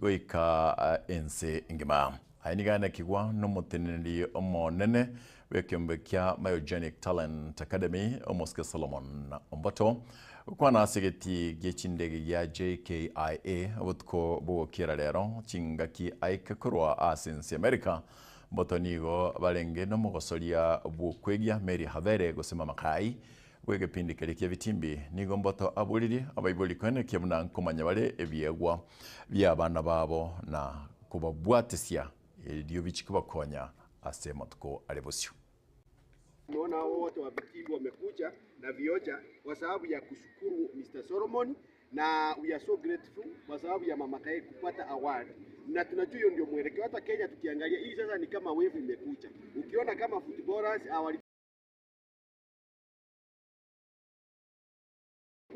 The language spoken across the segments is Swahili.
Goika ense engima. Aya nigo anekigwa nomoteneneri omonene bw'ekeombe kia Myogenic Talent Academy, Omosike Solomon Omboto, gokwana ase egetii gie chindege gia JKIA obotuko bw'ogokiera rero chingaki aike korwa ase ense America. Mboto nigo barenge nomogosoria bw'okwegia Mary Havere gose Mama Kai bw'egepindi keria ki'ebitimbi. Nigo Mboto aboririe abaibori koenekia buna nkomanya bare ebiegwa bi'abana babo na kobabwatisia erio bichie kobakonya ase amatuko are bosio. Tumeona hao wote wa Vitimbi wamekuja na vioja kwa sababu ya kushukuru Mr. Solomon na we are so grateful kwa sababu ya Mama Kae kupata award, na tunajua hiyo ndio mwelekeo. Hata Kenya tukiangalia hii sasa ni kama wave imekuja, ukiona kama footballers hawalikuwa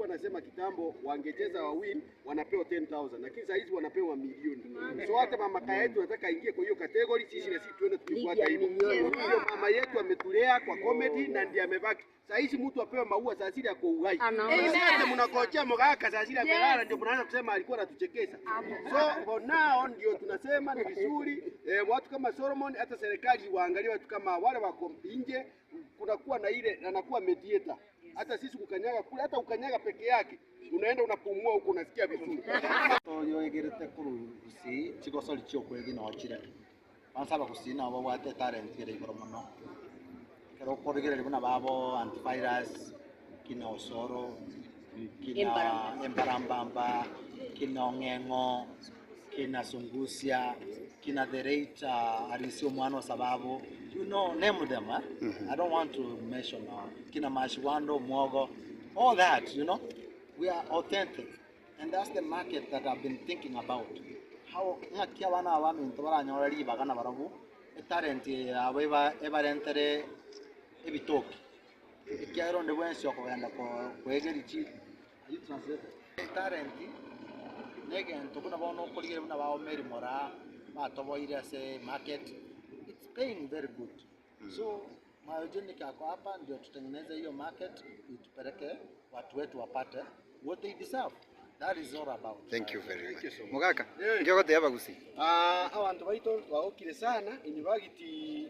nasema kitambo wangecheza wa win wanapewa 10,000 lakini saa hizi wanapewa milioni. So hata Mama Kae yetu nataka ingie kwa hiyo category, sisi na sisi tuende tukifuata hivyo. Hiyo mama yetu ametulea kwa comedy na ndiye amebaki. Saa hizi mtu apewe maua saa zile ako uhai. Sasa mnakojea mgaka saa zile amelala ndio mnaanza kusema alikuwa anatuchekesha. So for now ndio tunasema ni vizuri watu kama Solomon, hata serikali waangalie watu kama wale wako nje, kunakuwa na ile anakuwa mediator. Hata sisi kukanyaga kule, hata ukanyaga peke yake unaenda unapumua huko unasikia vizuri. Yoegerete kurusi chigosori chiokwegi nochire bansaba gusina abo bwate talent kere igoro mono kero okorigereria buna babo antivirus kina osoro kina embarambamba kina ong'eng'o kina sungusia kina the rate arisi omwana sababu you know name them eh? I don't want to mention kina mashiwando mwogo all that, you know, we are authentic. And that's the market that I've been thinking about. How ng'aki abana abaminto baranyora ribaga na barabwo etalent yabo ebarentere ebitoki ekiagera onde bwensi okogenda koegeria chi. Are you translated? Talent negento buna bono okorigeria buna baomeri mora batoboire ase market, it's paying very good. So Myogenic ako hapa ndio tutengeneze hiyo market itupeleke watu wetu wapate what they deserve. That is all about. Thank you very much. Mugaka, ndio kote hapa gusi. Abantu baito waokile sana in fact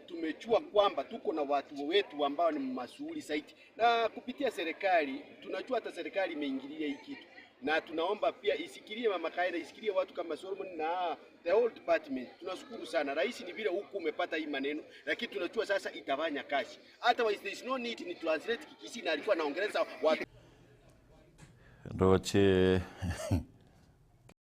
tumechua kwamba tuko na watu wetu ambao ni masuhuri zaidi. Na kupitia serikali tunajua hata serikali imeingilia hii kitu. Na tunaomba pia isikilie Mama Kae, isikilie watu kama Solomon na the whole department. Tunashukuru sana. Rais ni vile huku umepata hii maneno, lakini tunajua sasa itafanya kazi. Otherwise there is no need ni translate Kikisii na alikuwa anaongeleza watu. Ndoche